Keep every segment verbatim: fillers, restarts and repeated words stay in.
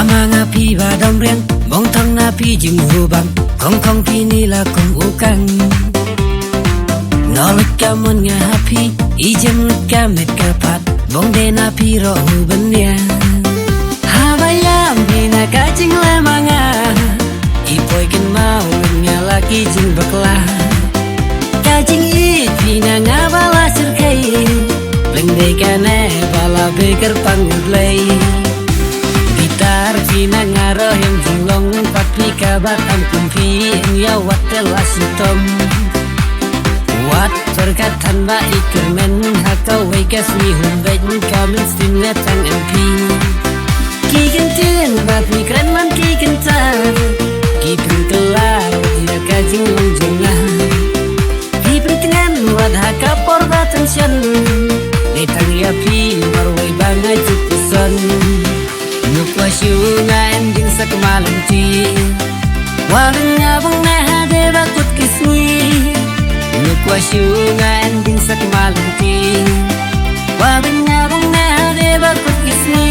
Ama nga phi ba dom riang, bong thang na phi jing hu bang, kong kong phi ni la kong u kang. No lut ka mon nga ha phi, i jem lut ka met ka pat, bong de na phi ro hu ben ya. Haba yam phi na ka jing le ma nga, i poi kin ma u nga la ki jing bakla. Ka jing i phi na nga ba la sir kai, leng de ka ne ba la be kar pang u blei. Bitar phi na nga ro hem jing long, pat phi ka ba tam kum phi, em ya wat te la si tom. Wat per ka than ba i kyrmen, ha ka wei ka sni hum bej, ka men stin na tang em phi. Ki kin tin ba phi kren man ki kin tar, ki pun kelar, ya ka jing long jong nga. Phi pynthngan wat ha ka por ba tension, dei tang ïa phi marwei ba nga ju pynsan. Nuk wa shu nga ending sak malenti. Wa nga bang na ha de ba kut ki sngi. Nuk wa shu nga ending sak malenti. Wa nga bang na ha de ba kut ki sngi.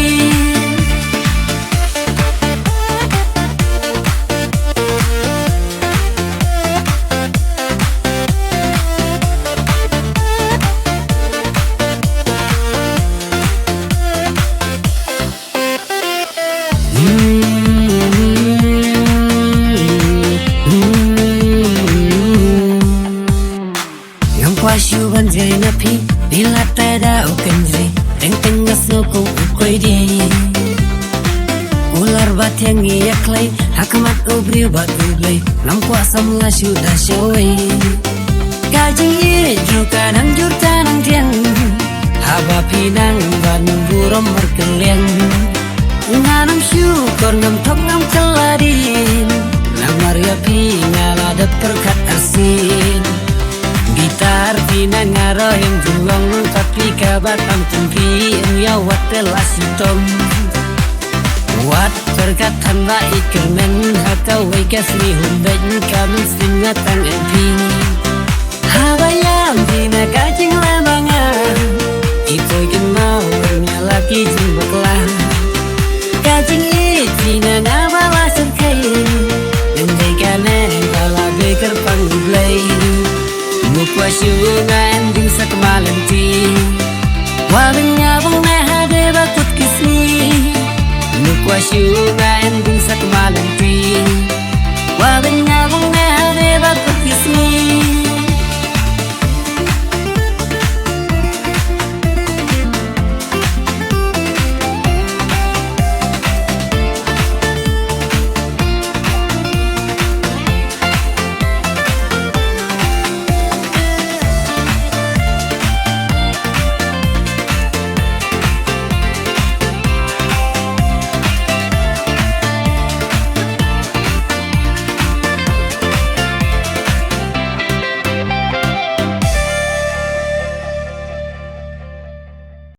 Ngam kwah shuh ban jai na phi, phi la tai da u kynjri, teng teng nga sngew kum u koidi. U lar ba thiang ïa khlei, ha khmat u briew bad u Blei, ngam kwah samla shuh da shawei. Ka jingïeit jong ka nang jur ta nang thiang, haba phi nang ban burom markylliang. Nga nang shu kor ngam thok ngam kylla dien, namar ïa phi nga la dep pyrkhat arsien. Bitar phi na nga roi em jong long, ka phi kaba tam kum phi, em ïa wat te la shitom. Wat pyrkhat than ba i kyrmen, ha kawei ka sngi hum beit ka mynsiem nga tang em phi. Haba ïam phi na ka jingleh ma nga, i poi kynmaw nga la ki jingbakla. Ka jingïeit phi na nga ba la syrkhei, ngan dei kane ba la dei kyrpang U Blei. Ngam kwah shuh nga ending sa kma lynti, wat nga bang ne ha de ba kut ki sngi. Ngam kwah shuh nga ending sa kma lynti, wat nga bang ne ha de ba kut ki sngi.